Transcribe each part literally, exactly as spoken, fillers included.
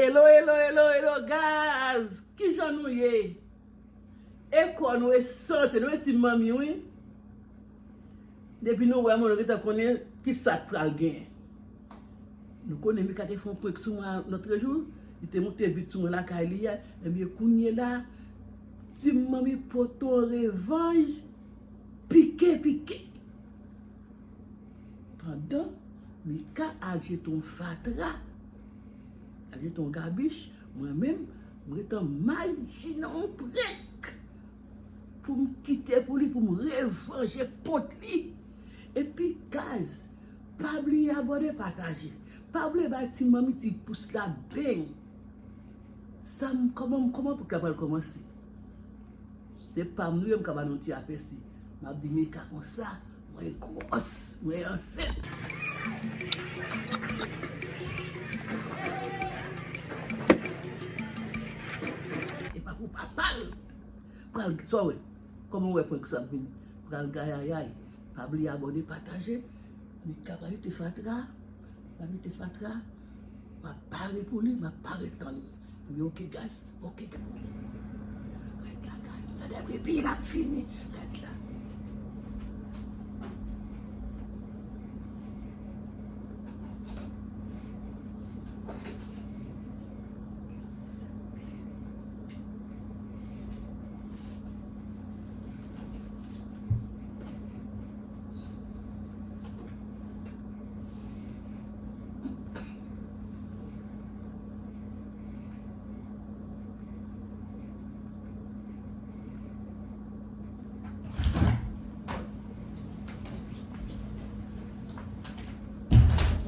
Hello, hello, hello, hello, guys! Kijan nou ye? E kò nou, e sante nou, e ti manmi, wi. Depi nou wè mwen, nou gentan konnen ki sa k pral gen. Nou konnen Mika te fè yon prank sou mwen lòt jou, li te monte vit sou mwen lakay li a. Ebyen, kounye la, ti manmi pote yon revanj pike, pike. Pandan Mika al jete yon fatra, al jete yon gabich, mwen menm, mwen gentan majine yon prank pou m kite pou li, pou m revanje kont li. Epi, guys, pa bliye abòne, pataje. Pa bliye bay ti manmi ti pous la, bang! Sa m, kòman, kòman pou kapab kòmanse? Se pa m li, m ka ba nou ti apèsi. M ap di Mika konsa, mwen gwòs, mwen ansent. E pa pou papa l. Pral, sa w wè? Kòman w wè prank sa ap vini? Pral gayayay. Pa bliye abòne, pataje. Mika pa mete fatra. Pa mete fatra. M ap pare pou li, m ap pare tann li. Wi, ok, guys. Ok, guys. Ret la, guys. M tande bebe l ap vini. Ret la.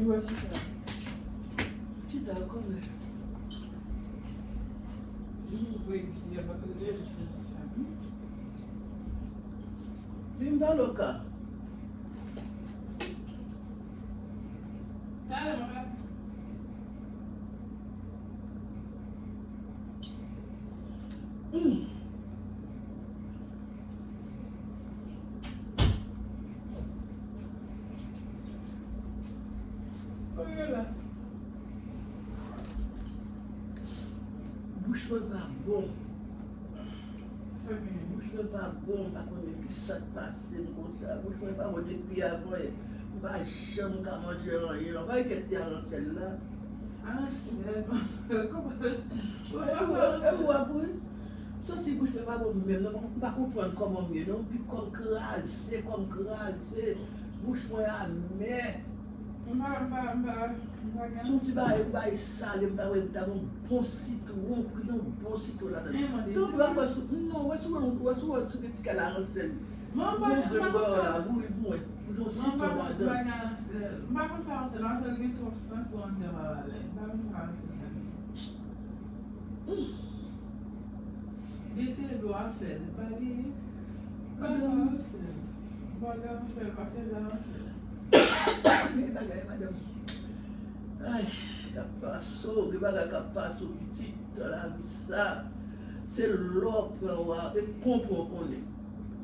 Li wè chita. Chita, kòmè. Li ouvri, li ap gade, li fè sa. Vin ba loka. Talè, mwen pa. Mm. Kote la? Bouch mwen pa bon. Sa gen? Bouch mwen pa bon, m pa konnen ki sa k pase m konsa. Bouch mwen pa bon depi avan yè. M pa janm ka manje anyen. Anpalan kèt ti aransèl la. Aransèl? Kòman? E ou, e ou ap ri? M santi bouch mwen pa bon menm non, m pa konprann kòman m ye non. Pi kò m kraze, kò m kraze. Bouch mwen amè. M pa, m pa, m pa, m pa gen. Si w di bagay, yon bagay sale, m ta wè, m ta gen yon bon sitwon, pri yon bon sitwon ladan. Tanpri, wè si, non, wè si, wè si, wè si gen ti kal aransèl. Mwen pa, m pa gen yon grenn bò la, bouri pou mwen, pou yon sitwon ladan. Mwen pa, m pa gen aransèl. M pa konn fè aransèl, aransèl gen twòp sant pou anndan pa bagay. M pa konn fè aransèl ladan. Li se dlo a fè, li pa li. Li pa fè yon sèl. Li pa gen yon sèl, pa sèl la yon sèl. Gen bagay, madanm. Ay, k ap pase w, gen bagay k ap pase w, pitit, nan lavi sa. Se lè w pran w a, e konprann w konnen.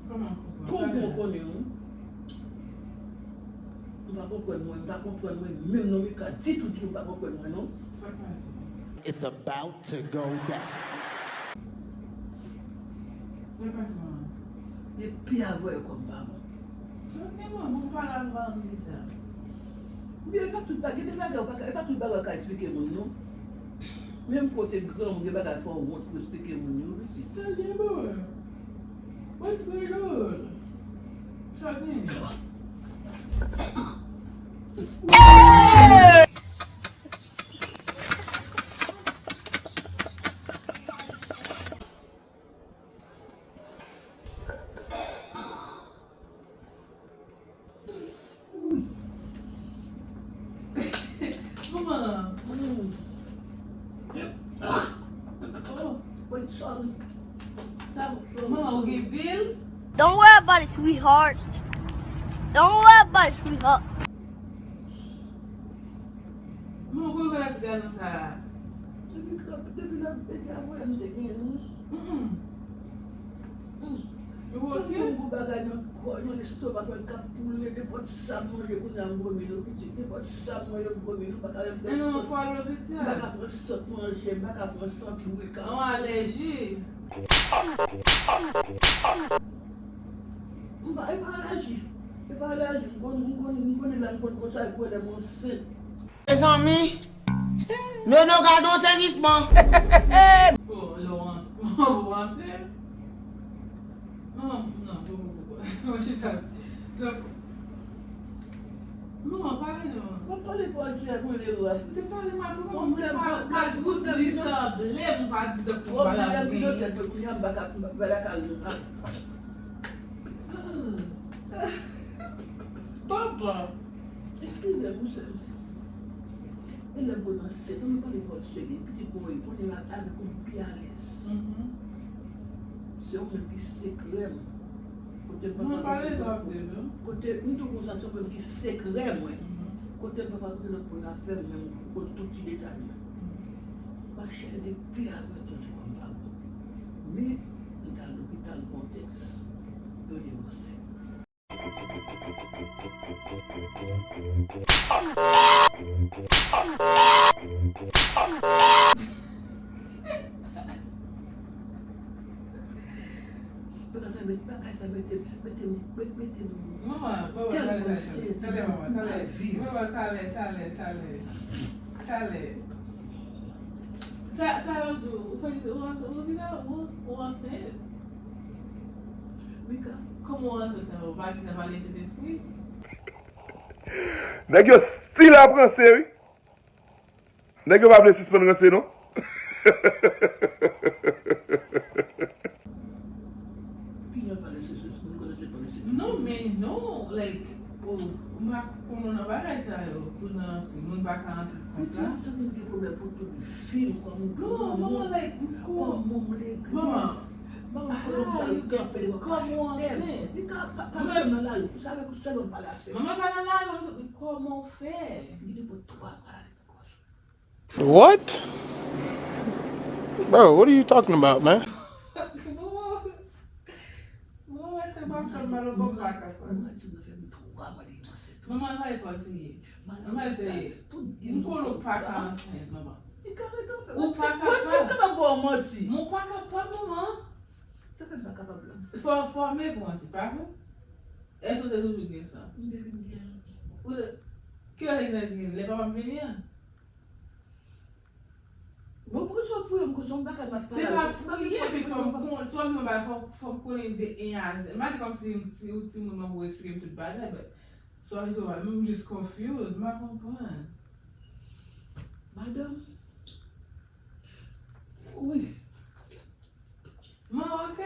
Kòman konprann? Konprann w konnen, wi. M pa konprann mwen, m pa konprann mwen menm non, Mika, ditou, ditou, m pa konprann mwen non. Sa k pase? It's about to go down. Sa k pase, manman? Depi avè w kò m pa bon. Sa k gen manman, m pale avè w deja. Ebyen, e pa tout bagay, gen de bagay, ou pa ka, e pa tout bagay ou ka eksplike moun non. Menm kote granmoun, gen bagay fò w wont pou eksplike moun yo, wi, pitit. Sa gen, manman? What's going on? Sa gen? Manman. Oh, wait, sorry. Sa, manman, ou gen pil? Don't worry about it, sweetheart. Don't worry about it, sweetheart. Manman, ou konn fè la ti galon sa a? Depi, depi lè, depi avè m te gen nou. Mm, mm. Mm. Ou oke? Mwen gen yon gwo bagay nan kò, nan lestomak mwen k ap boule, nenpòt sa m manje kounye a m vomi non pitit, nenpòt sa m manje m vomi, m pa ka menm pran sant, m pa ka pran sant manje, m pa ka pran sant lwil. Yon alèji. M pa, e pa alèji, e pa alèji, m konn, m konn, m konnen lè m konn konsa, e pou lè m ansent. Mezanmi, Nono gade yon sezisman. Bon, lè w ansent, ou ansent? Non, non, bon, bon, bon, bon. Mwen chita. Donk, manman, pale non. Mwen pale pou al fè pou lè w a. Se pale m ap pale, mwen pa, pa di li sanble, mwen pa di tankou pale ap genyen. Pwoblèm ki nan tèt mwen kounye a, m pa ka, m pa ka ri. Papa. Eskize m, monchè. E lè m pran nan sèt an, m pale bòl seri, pitit mwen, kounye a avèk ou m pi alèz. Se ou menm ki sekrè m. Kote m papa kote lòt moun. Kote m tou konsa, se ou menm ki sekrè mwen. Kote m papa kote lòt moun afè m, men m konn tout ti detay mwen. M pa chèche de pi avè tande kòm pa bon. Men, m t al lopital kontèks. Yo di m ansent. Bagay sa mete, mete, mete, mete m tèlman sezi, m pa viv. Manman, manman, talè, talè, talè, manman, talè, talè, talè, talè, talè. Sa, sa yo di w, ou fè, ou, ou, ou, ou, ou ansent? Mika. Kòman w ansent la? Ou pa gentan pale Sentespri? Nèg yo still ap ranse, wi. Nèg yo pa vle sispann ranse, non. Pou ki jan pale Sentespri, moun konnen se pale Sentespri? Non, men non, like, oh, m pa konn nan bagay sa yo, pou nan ranse, moun pa ka ranse konsa. Pitit, sa moun gen pwoblèm pou tout vi l, kòm granmoun, kòm manm legliz. Manman, ah, you get it. Kòman w ansent? Li ka pa, pa nan lari, ou save pou sèlman pale avè. Manman pa nan lari, manman, kòman w fè? Li gen pou twa maladi nan kò sa. What? Bro, what are you talking about, man? Manman, manman, te pa fè mal, ou pa ka fè. Manman, li pa fè twa maladi nan sèt an. Manman, l pa pale pou l seye. Manman, l seye. M konnen ou pa ka ansent, manman. Ou pa kapab. Mwen, si m kapab ba w manti. Men ou pa kapab, manman. Sa fè m pa kapab la. Fò, fòme pou manti, pa vre? Èske w te toujou gen sa? M te vin gen. Ou te, kilè w te gen lè papa m vini an? Bon, poukisa w fouye m konsa? M pa ka m ap pale avè w. Se pa fouye, epi fò m kon-, si w ap di m bagay, fò, fò m konnen de en a zen. M pa di kòmsi m ti, ou timoun mwen pou w eksplike m tout bagay, but si w ap di m, m jis confused, m pa konprann. Madanm, wi. Mwen oke.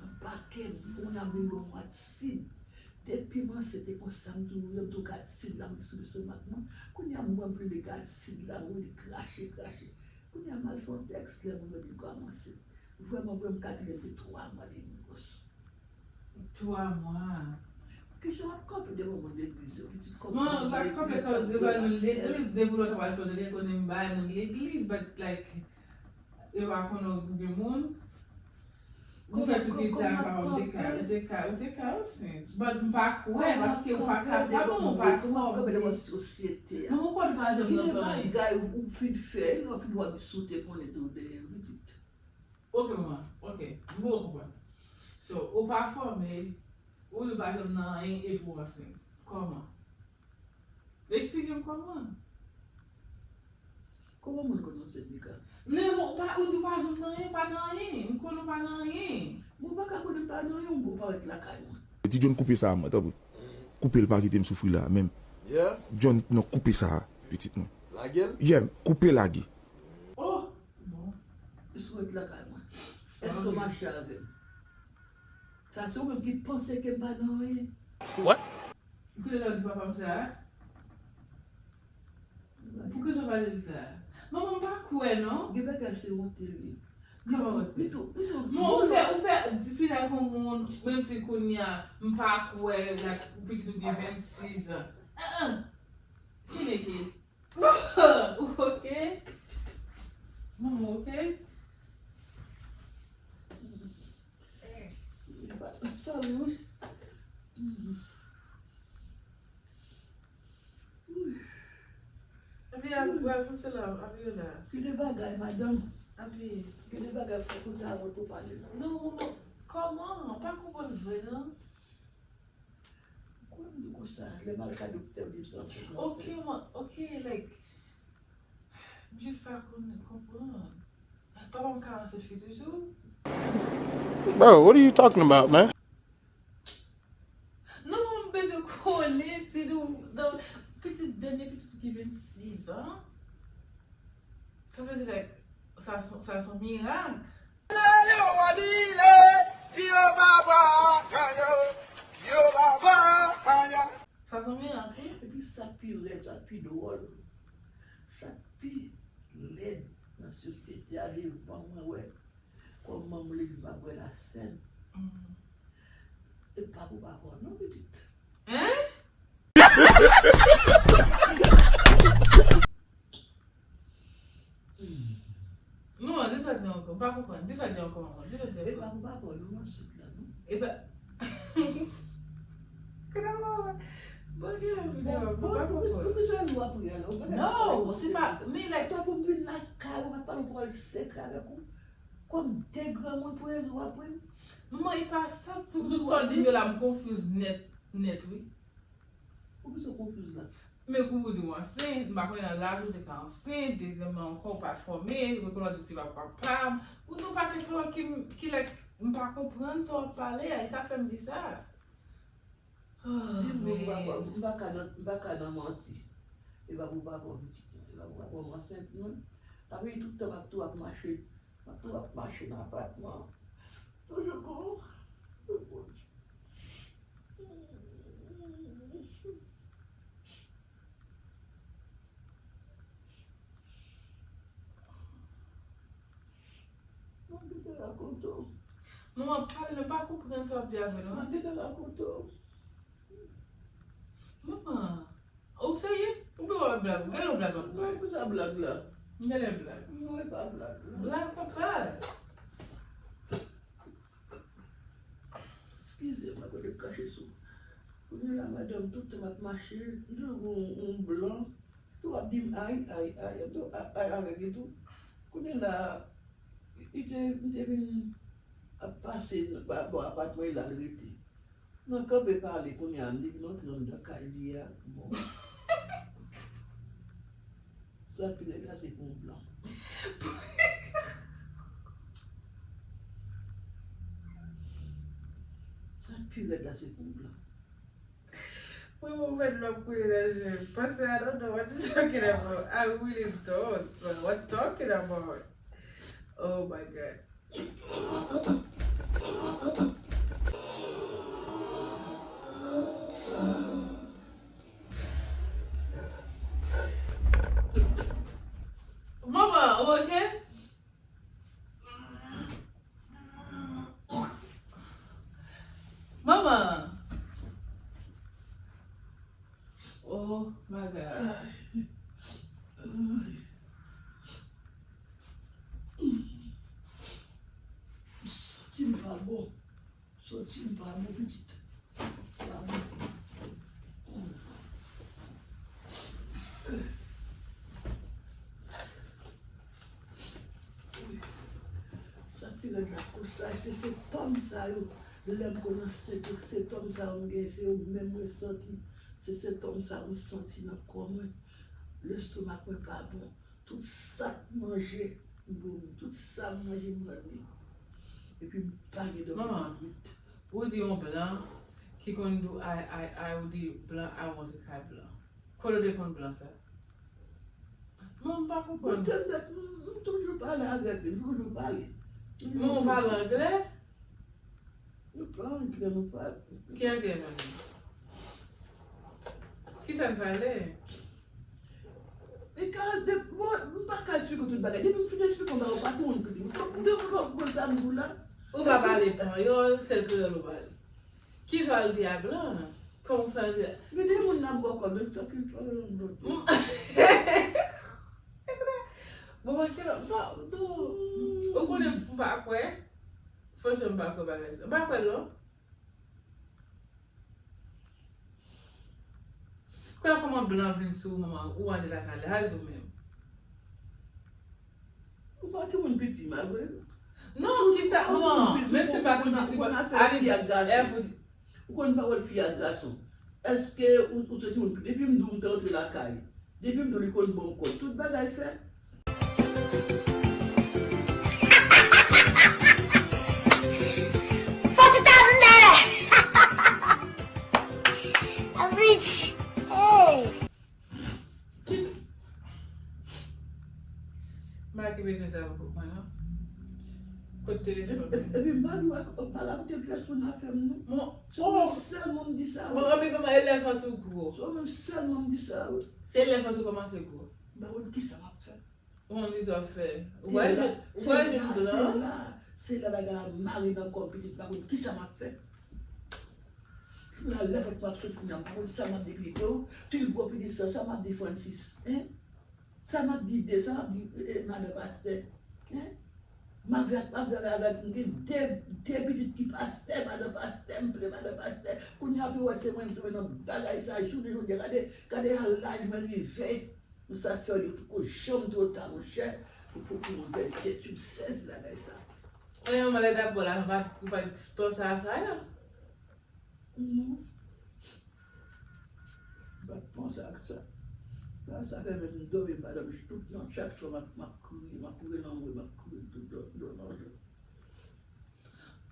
Anba kè m, kounye a m vin bwè yon mwa d sid. Depi m ansent, e konsa m toujou ye, m tou gad sid la, m sou lestomak mwen. Kounye a m wè m plede gad sid la, m wè li krache, krache. Kounye a m al fè yon tès, lè m wè li kòmanse. Vrèman, vrèman, m kalkile m te twa mwa edmi gwòs. Twa mwa. Kijan w ap kanpe devan moun legliz yo, pitit, kòm... Mwen, w ap kanpe devan moun legliz, depi lè w ta pral fè yon tele, konnen m bay moun legliz, but, like, yo pa konnen w gen moun. Ou fè tout pita, papa, ou te ka, ou te ka, ou te ka ansent. But m pa kwè, paske ou pa kapab, ou pa fòme. Kòman w ap kanpe devan sosyete a? Non, ou kwè ou pa janm nan fè anyen. Gen de bagay ou fin fè, lè w fin wè misye, ou te konnen tou dèyè, pitit. Ok, manman. Ok. M bon konprann. So, ou pa fòme, ou di w pa janm nan anyen epi w ansent. Kòman? Eksplike m kòman. Kòman moun konn ansent, Mika? Men ou pa, ou di w pa janm nan anyen, pa nan anyen. M konnen w pa nan anyen. Mwen pa ka konnen m pa nan anyen, ou parèt lakay mwen. Ti John koupe sa a mwen, tanpri. Koupe l, pa kite m soufri la menm. Yeah. John, non, koupe sa a, pitit mwen. Lage l? Yeah, koupe lage. Oh! Bon. Èske w ret lakay mwen? Èske w mache avè m? Sa se ou menm ki panse ke m pa nan anyen. What? Poukisa w di papa m sa a? Poukisa w pa di sa a? Manman, m pa kwè, non. Gen bagay se wonte li. Kòman wonte? Li tou, li tou, li tou. Non, ou fè, ou fè dispita ak yon moun, menm si kounye a, m pa kwè, like, ou pitit ou gen vennsis an. Ah, ah. Chineke. Ou oke? Manman, oke? Wè, pou se la, Abiola. Ki de bagay, madanm? Abi. Ki de bagay fòk ou ta wont pou pale la? Non, manman, kòman? M pa konprann vre, non. Kòman m di konsa? Lè m al ka doktè, m di m santi m Ok, ansent. Man, ok, like, m jis pa konn konprann. Papa m ka ansent fi toujou? Bro, what are you talking about, man? Non, mwen bezwen konnen si nou nan pitit, dènye pitit ou ki vennsis an. Sa vle di, like, sa se, sa se yon mirak. Sa se yon mirak, wi. Epi sa k pi rèd, sa k pi dwòl, sa k pi lèd nan sosyete a devan mwen wè kòm manm legliz m ap bwè lasèn. E pa pou pa bò non pitit. Hein? Non, di sa di ankò. M pa konprann. Di sa di ankò, manman. Di sa di E ankò. pa pou pa bò non nan sot la non. E pa. Kòman? Bon, gen yon videyo, m pa konprann. Pou ki jan nou ap ri a la? Ou pa Non, se pa. Men, like, Tankou m vin lakay ou, m ap pale yon pawòl sèk avèk ou. Kòm de granmoun pou ri w ap ri m. Manman, e pa sa, tout, tout sa w di m yo la, m confuse nèt, nèt, wi. Ou bezwen konfuz la. Men kou ou di w ansent, m pa konnen nan laj ou te ka ansent, dezyèmman ankò ou pa fòme, rekonèt ou se pa papa m. Ou di yon pakèt pawòl ki, ki, like, m pa konprann sa w ap pale a, e sa fè m di sa. Oh, Si m pa man. M pa ka nan, m pa ka nan manti. E pa pou papa w pitit non. E pa pou papa w ansent non. Sa vle di tout tan m ap tou ap mache. M ap tou ap mache nan apatman. Toujou kon. Mwen gentan rakonte w. Manman, pale, nou pa konprann sa w ap di a vre, non. Mwen gentan rakonte w. Manman, ou serye? Ou byen w ap blag? Gade yon blag w ap Mwen fè. Pou sa blag la. Gade yon blag. Mwen pa blag la. Blag kontrè. Eskize mwen, kote m kache sou. Kounye la, madanm, tout tan m ap mache, m toujou gen yon, yon blan. Tou ap di m ay, ay, ay, m tou ay, ay avèk li tou. Kounye la, li te, m te vin ap pase nan, ba, bò apatman li la l rete. Nan kanpe pale kounye a, m te vin antre anndan kay li a. Bon. Sa pi rèd la se pou yon blan. Sa pi rèd la se pou yon blan. Mwen, mwen, mwen, lòk koulè nan je. Pase, I don't know what you talking about. I really don't. What you talking about? Oh my God. Manman, ou oke? Manman. Oh my God. Santi m pa bon. Santi m pa bon pitit. Pa bon. Sa pi rèd la konsa, se sentòm sa yo. Lè m konn ansent, sentòm sa yo m gen, se yo menm mwen santi. Se sentòm sa yo m santi nan kò mwen. Lestomak mwen pa bon. Tout sa k manje, m vomi. Tout sa m manje, m rann li. Epi m pa gen dòmi nan nwit. Ou di yon blan ki konn di w ay, ay, ay, ou di blan ay, ou antre kay blan. Kote w te konn blan sa? Mwen, m pa konprann. Mwen tèl dat, m, m toujou pale avèk li, m toujou pale. Mwen, ou pale anglè? Nou pa anglè, nou pale. Ki anglè, mwen? Ki sa n pale? E ka, de, bon, m pa ka esplike tout bagay. Depi m fin esplike yon bagay, ou pa timoun pitit. Fòk m te, fòk m konn sa m di w la. Ou pa pale panyòl, sèl kreyòl ou pale. Ki sa l di a blan an? Kòman w fè l di a? Gen de moun nan bò kò, men sa ki fè yon dòt. Bon, mwen, ki lòt? Non, non. Ou konnen m pa kwè? Franchman, m pa kwè bagay sa. M pa kwè l, non. Kwè kòman blan vin sou ou, manman, ou ale lakay li, al tou menm. Timoun piti, malgre. Non, kisa, non, menm si m pa konn piti, avi, èv ou di. Ou konn pawòl fi ak gason. Èske ou, ou se timoun, depi m di w m te rantre lakay, depi m di w li konn ban m kòb, tout bagay fèt. Rich. Hey. M pa ki bezwen sa pou mwen non. Kot telefòn mwen? Epi m pa dwe pa rakonte pyès moun afè m non. Se ou menm sèlman m di sa wi. Bon, anpi kòman elèv an tou gwo. Se ou menm sèlman m di sa wi. Se elèv an tou kòmanse gwo. M pa konn kisa m ap fè. Ou konn kisa w ap fè. Ou pral jwenn blan. Se la bagay la mare nan kò m pitit, m pa konn kisa m ap fè. Jounal la fèk m ap sot kounye a, m pa konn sa m ap di Clito, Tilgwo, Pitit San, sa m ap di Francis, en? Sa m ap di de, sa m ap di madan pastè, en? M ap viv, m ap viv avèk, m gen de, de pitit ki pastè, madan pastè, m ple madan pastè. Kounye a pou wè se mwen m tonbe nan bagay sa, jounen jodi a, gade, gade a laj mwen rive. Sa fè li poko janm twò ta monchè pou pou pou moun pèdi tèt yo, m sezi bagay sa. Mwen menm lè dapò la, m pa, m pa t panse a sa yo. Non. M pa t panse ak sa. Sa sa fè menm m dòmi m pa dòmi tout nan chak swa m ap m ap kriye, m ap kriye nan mwen, m ap kriye tout dòmi nan jou.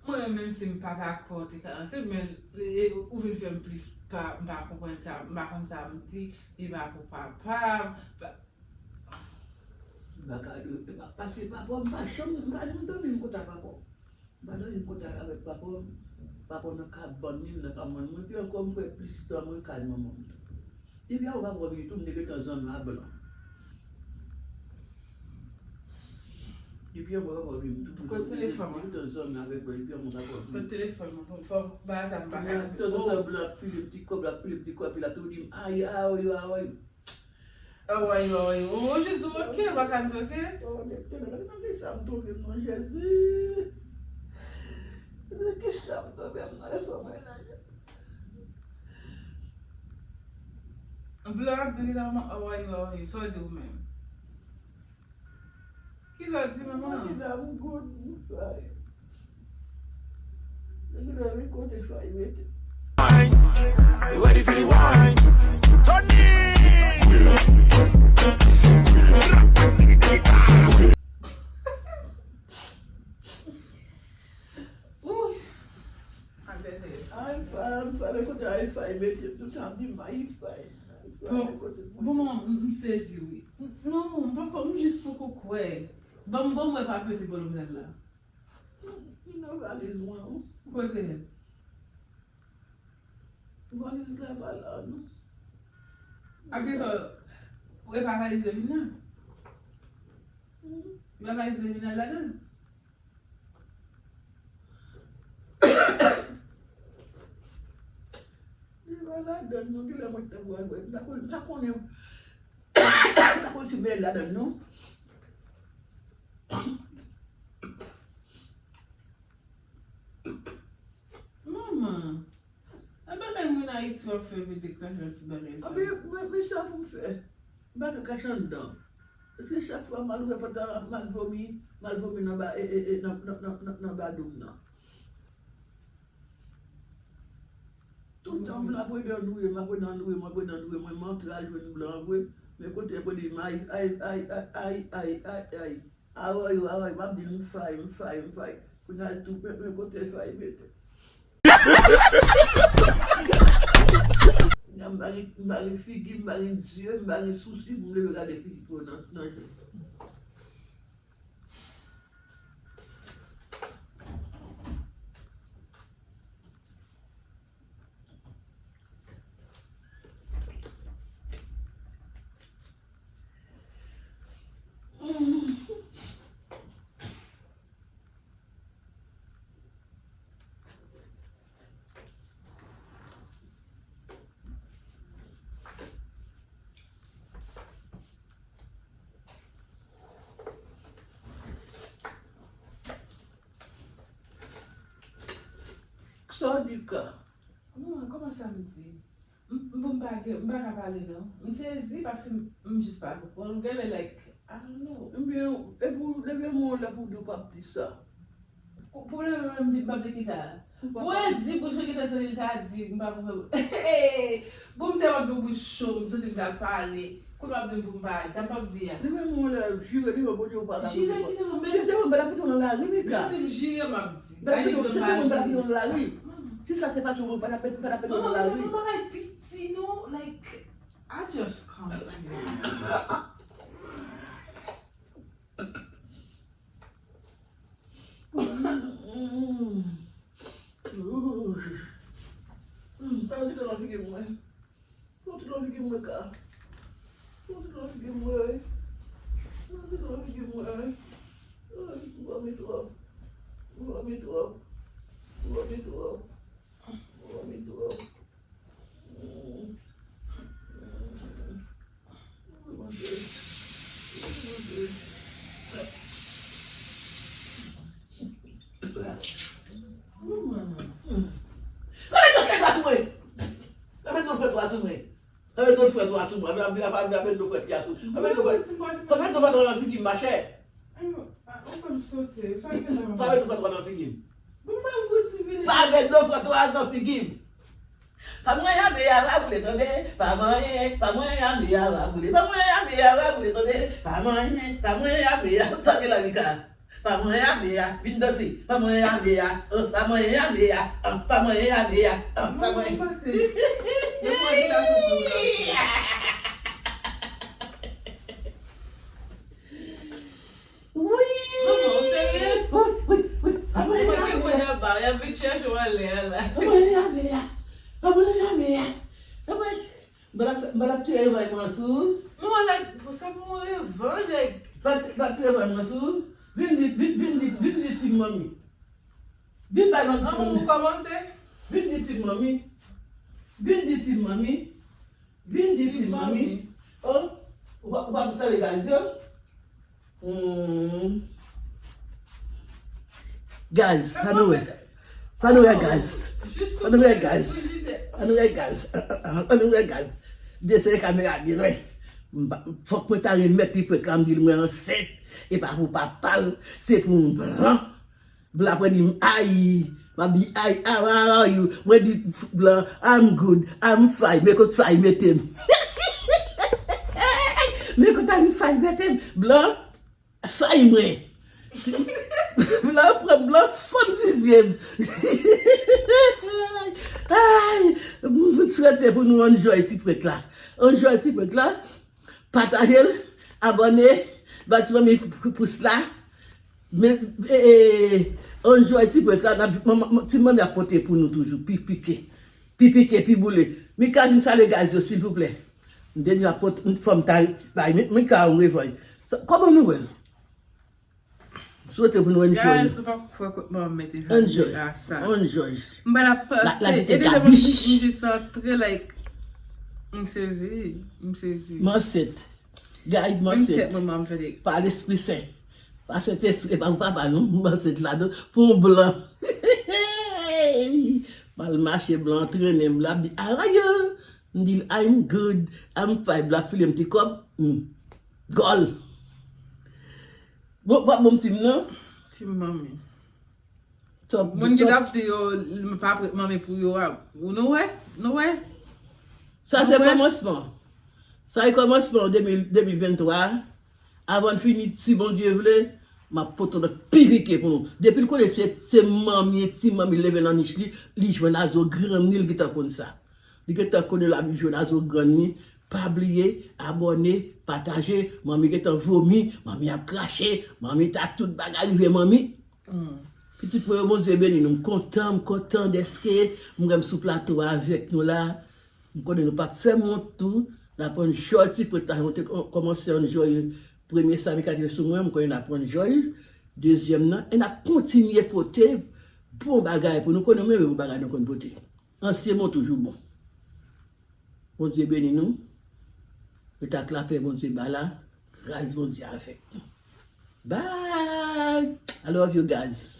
Mwen menm si m pa dakò te ka ranse men ou vin fè m plis pa m pa konprann sa m pa konn sa m di li pa pou papa m pa. M pa ka dwe paske papa m pa janm m pa janm dòmi m kòt a papa m pa dòmi m kòt avèk papa m papa m nan kabann li nan kabann mwen epi ankò m kwè plis tan mwen kay manman m tou. Depi a ou pa pran m itou m te gentan zanmi a blan. Depi a ou pa pran m itou m te gentan zanmi avèk blan depi a ou pa pran m. Kot telefòn mwen? Fò bagay sa m pa ka. Tanzantan blan ap file m ti kòb l ap file m ti kòb epi l ap toujou di m ayi awoyo awoyo. Awoyo awoyo. Ou jis di oke ou pa ka di oke. Oh Letènèl nan kisa m tonbe m nan Jezi. Nan kisa m tonbe m nan lè fò mwen nan Jezi. Blan ap di li nan awayo awayo sa w di w menm? Kisa w di manman an? Mwen di la m good m fay. Mwen di la men kote fay mete. Wine, you ready for the wine? Tony! Bon, bon manman, m sezi wi. Non, m poko, m jis poko kwè. Ban m, ban m wè papye ki bò lopital la. Li nan valiz mwen wi. Kote? Valiz la pa la non. Apre sa, ou e pa valiz Levina? Ou pa valiz Levina ladan l? Li pa ladan l non, kilè mwen t ap pral wè l? M pa konn, m pa konnen, m pa konn si m wè l ladan l non. Manman, a bagay moun Ayiti w ap fè pou deklare yon ti bagay sa. Anben, men, men sa pou m fè. M pa ka kache anndan. Paske chak fwa m al ouvè pòt la, m al vomi, m al vomi nan ba, e, e, e, nan, nan, nan, nan, nan ba dou m nan. Toutan blan ap rele annoure m, ap rele annoure m, ap rele annoure m, mwen m antre al jwenn blan an vre. Men kote ap rele m ay, ay, ay, ay, ay, ay, ay, ay. Awoy, awoy, m ap di l m fay, m fay, m fay. Kounye a l tou, men, men kote fay mete. Kounye a m pa gen, m pa gen figi, m pa gen zye, m pa gen sousi pou m leve gade pitit mwen nan, nan je. Sa w di ka? Non, kòman sa m di? M, m, m pa gen, m pa ka pale non. M sezi paske m, m jis pa konprann. Ou genlè like, I don't know. Ebyen, epi w leve men w lè pou w di w p ap di sa. Pou leve men m di m p ap di kisa? Pou e di bouch mwen gentan fè sa di m pa pou fè. Pou m te wè m bouch cho m santi m ta pale. Kounye w ap di m pou m pa di sa m p ap di a. Leve men w lè jire devan Bondye w pa ta. Jire kite mwen men. Jire devan m pa ta pete w nan lari Mika. Men si m jire m ap di. Pa ta pete w nan lari. Si sa te pase w pa ta pete w nan lari. Manman, se yon bagay piti non, like, I just can't. Ay, kite nan figi mwen. Kite nan figi mwen ka. Kite nan figi mwen. Kite nan figi mwen. Ay, m vòmi twòp. M vòmi twòp. M vòmi twòp. M vòmi twòp. Pa met dlo frèt ou a sou mwen. Pa met dlo frèt ou a sou mwen. Pa met dlo frèt ou a sou mwen. Pa met dlo frèt ou a nan figi m, machè. Pa met dlo frèt ou a nan figi m. Pa met dlo frèt ou a nan figi m. Pa manyen a, me a va boule tande. Pa manyen, pa manyen a, me a va boule. Pa manyen a, me a va boule tande. Pa manyen, pa manyen a, me a. Sa gen la, Mika? Pa manyen a, me a, vin danse. Pa manyen a, me a, oh, pa manyen a, me a, oh, pa manyen a, me a, oh, pa manyen. Wi! Manman, ou serye? Wi, wi, wi. Manman, ki moun y ap ba? Y ap vin chèche w anlè a la. Manman, y ap, y ap, manman, y ap, y ap. Manman, m pa t ap, m pa t ap tire revanj mwen sou ou. Manman, like, sa pou yon revanj, like. Pa t, pa t tire revanj mwen sou ou. Vin di, vin, vin di, vin di Team Manmi. Vin bay manmi Team Manmi. Manman, ou kòmanse? Vin di Team Manmi. Vin di Team Manmi. Vin di Team Manmi. Oh, ou pa, ou pa pou salye guys yo? Hmm. Guys, sa nou wè? Sa nou wè, guys? Sa nou wè, guys? Sa nou wè, guys? Sa nou wè, guys? Desen kamera byen lwen. Fòk mwen ta remèt li prank la, m di l mwen ansent. E pa pou papa l, se pou yon blan. Blan apre di m, "Ay." M ap di, "Ay, how are you?" Mwen di blan, "I'm good, I'm fine." Men kot fay mete m. Men kot I'm fine mete m. Blan, fay mwen. Blan pran m, blan fann si zye m. Ay, m swete pou nou enjoy ti prank la. Enjoy ti prank la. Pataje l, abòne, ba Team Manmi pou, pou, pous la. Men, e, e, enjoy ti prank la, n ap, manman, Team Manmi ap pote pou nou toujou, pi pike. Pi pike, pi boule. Mika, vin salye guys yo, silvouplè. M te di ap pote, fò m ta bay, men, Mika, yon revanj. Sa, kòman nou wè l? M swete pou nou enjoy. Guys, nou pa kwè kot manman mete fè a sa. Enjoy. M pa la panse. E deja m jis antre, like, m sezi, m sezi. M ansent. Guys, m ansent. Pa Lespri Sen. Pa Sentespri, e pa pou papa nou, m ansent la tou. Pou yon blan. M al mache, blan antrennen m, blan ap di, "How are you?" M di l, "I'm good, I'm fine." Blan ap file m ti kòb. Hmm. Gòl. Bon, w ap bon Team nan? Team Manmi. Top, moun ki t ap di yo, m pa prèt manmi pou yo a. Ou nou wè? Nou wè? Sa se kòmansman. Sa e kòmansman de mil, de mil venntwa. Avan n fini, si Bondye vle, m ap pote yon lòt pi pike pou nou. Depi l konnen se, se manmi, Team Manmi leve nan nich li, li jwenn a zo grann li, li gentan konn sa. Li gentan konnen l ap jwenn a zo grann li. Pa bliye, abòne, pataje, manmi gentan vomi, manmi ap krache, manmi ta tout bagay rive manmi. Hmm. Pitit mwen yo, Bondye beni nou. M kontan, m kontan dèske m wè m sou plato a avèk nou la. M konnen nou p ap fè m wont tou. N ap enjoy ti prank la, nou te kò-, kòmanse enjoy premye sa Mika te fè sou mwen, m konnen n ap enjoy dezyèm nan, e n ap kontinye pote bon bagay pou nou, konnen nou renmen bon bagay nou konn pote. Ansyen bon toujou bon. Bondye beni nou. Ret ak lapè Bondye ba la. Gras Bondye avèk nou. Bye. I love you guys.